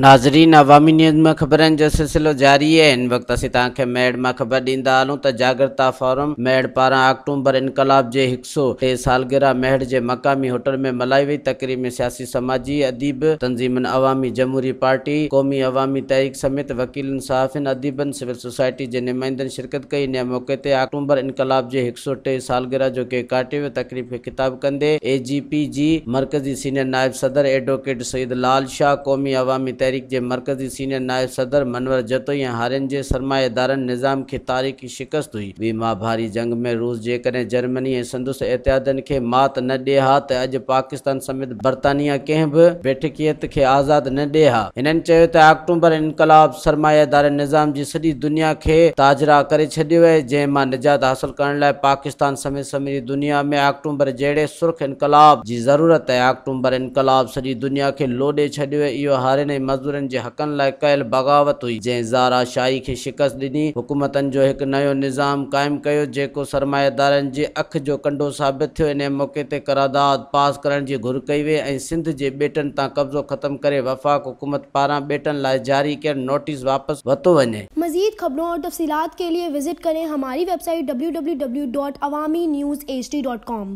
ناظرين عوامي نيوز ۾ خبرن جو سلسلو جاري آهي. هن وقت اسين توهان کي ميهڙ مان خبر ڏيندا هلون ته جاڳرتا فورم ميهڙ پاران آڪٽومبر انقلاب جي هڪ سو ٽي سالگرهه ميهڙ جي مقامي هوٽل ۾ ملهائي وئي. تقريب ۾ سياسي سماجي اديب تنظيمن عوامي جمهوري پارٽي، قومي عوامي تحريڪ سميت وڪيلن، صحافين، اديبن، سول سوسائٽي جي نمائندن شرڪت ڪئي. انهيء موقعي تي آڪٽومبر انقلاب جي هڪ سو ٽي سالگرهه جو ڪيڪ ڪاٽيو ويو. تقريب کي خطاب ڪندي اي جي پي جي مرڪزي سينيئر نائب صدر ايڊووڪيٽ سيد لال شاهه، قومي عوامي تحريڪ جي مرڪزي سينيئر نائب صدر منور جتوئي ۽ هارين جي سرمائيدارن نظام کي تاريخي شڪست هئي. ٻي مهاڀاري جنگ ۾ روس جيڪڏهن جرمني ۽ سندس اتحادين کي مات نه ڏئي ها ته اڄ پاڪستان سميت برطانيه ڪنهن به بيٺڪيت کي آزاد نه ڏئي ها. هنن چيو ته آڪٽومبر انقلاب سرمائيداري نظام جي سڄي دنيا کي تاجرا ڪري ڇڏيو آهي جنهن مان نجات حاصل ڪرڻ لاء پاڪستان سميت سموري دنيا ۾ آڪٽومبر جهڙي سرخ انقلاب جي ضرورت آهي. آڪٽومبر انقلاب سڄي دنيا کي لوڏي ڇڏيو ۽ اهو هارين ۽ مزدورن جي حقن لاء ڪيل بغاوت هئي، جنهن زارا شاهي کي شڪست ڏني، حڪومتن جو هڪ نيو نظام قائم ڪيو، جيڪو سرمائيدارن جي اک جو ڪنڊو ثابت ٿيو. انهيء موقعي تي قرارداد پاس ڪرڻ جي گهر ڪئي وئي ۽ سنڌ جي ٻيٽن تان قبضو ختم ڪري وفاق حڪومت پاران ٻيٽن لاء جاري ڪيل نوٽيس واپس ورتو وڃي. मज़ीद खबरों और तफसीलात के लिए विज़िट करें हमारी वेबसाइट www.awamiNewsHD.com.